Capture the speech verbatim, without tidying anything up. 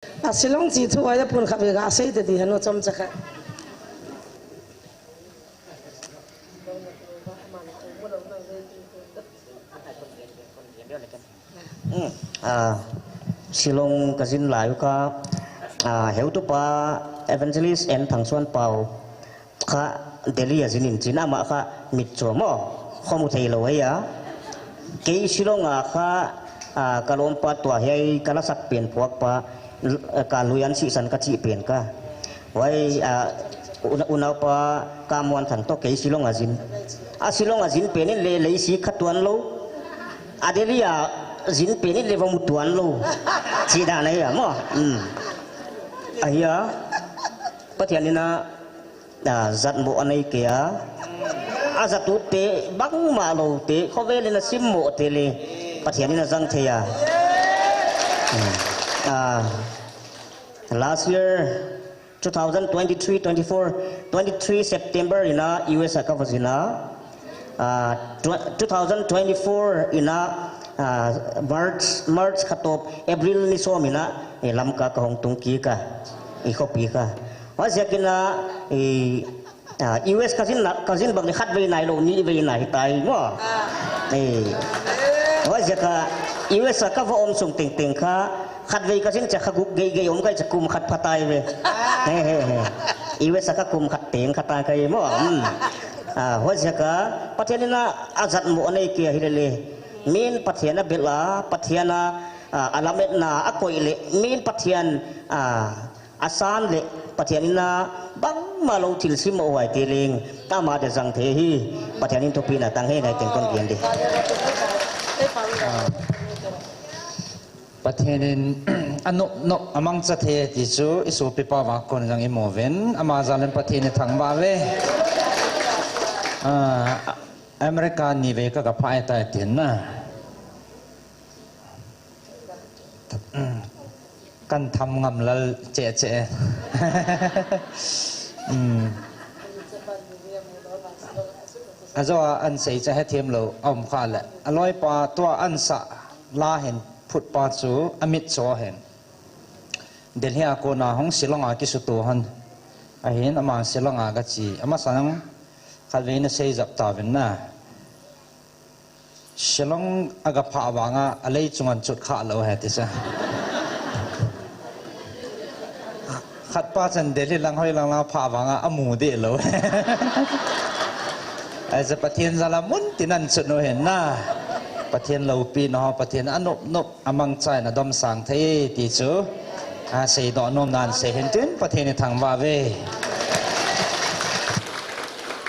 A Shillong chi thu a pun khat ve ga sei te di hanu chomcha khat. Hmm. Ah, Shillong ka jin lai u kha, ah, heutupa Evangelist N Thangsuanpau kha Delhi a jin in chin ama kha mitcho mo, khomu thei lo hia. Kei Shillong a kha, ah, ka lompa tua hiai ka lasak pen phuak pa, l-, ka lui an sisan ka chi pen ka. Wai, ah, un-, unaupa Kamuanthang to kei Shillong a jin. A Shillong a jin pen in le leisi kha tuan lo. A Delhi a jin pen in le vamu tuan lo. Chi dan ahi a mo. Hmm. Ahia. Pathian in a, ah, jat mo anei kei a. A jat u te bangma lo te, khovel in a sim mo te le. Pathian in a jang thei a. Hmm. Ah, last year, two thousand twenty-three twenty-four, twenty-three September in a U S a ka va jin a. Ah, tw-, two thousand twenty-four in a, ah, March, March kha top, April ni som in a, eh, Lamka ka hong tung kik a, i khopi kha. Huaiziak in a, eh, ah, U S ka jin na, ka jin bang le khat vei nai lo, ni vei nai tai mo. Eh. Huaiziak a U S a ka va om sung tengteng kha, khat vei ka jin cha kha guk gei gei om kai cha kum khat pha tai ve. He, he, he. U S a ka kum khat teng kha tai kai mo. Hmm. Ah, huaiziak a, Pathian in a, a jat mo anei kei a hi le le. Min Pathian a bel a, Pathian a, ah, a lametna a koi le. Min Pathian, ah, a san le. Pathian in a, bangma lo thil sim mo huai te leng. Ama de jang thei hi. Pathian in thupina tang he ngai teng kon gen di. Pathian in a nop nop a mangcha thei ti chu i sopipa va kon jang i mu ven, ama jal in Pathian i thangvah ve. Ah, America ni vei ka ka phai tai tin na. Kan tham ngam lal che che. Hmm. A jo a an sei cha he thiam lo a um kha le. A loipa tua an sa la hin phut pa chu a mit cho hin. Delhi a kona hong Shillong a kisutu hon. Ahin ama Shillong a ka chi. Ama sang khat vei na sei jap ta vin na. Shillong a ka phah vang a, a lei chung an chut kha lo he ti sa. Khat pa chan Delhi lang hoi lang lang phah vang a, a mu de lo. Ai sa Pathian jal a mun tin an chut no hen na. Pathian lopi na ho, Pathian a nop nop a mangcha in a dom sang thei ti chu. A sei doh nom nan sei hen tin Pathian i thangvah ve.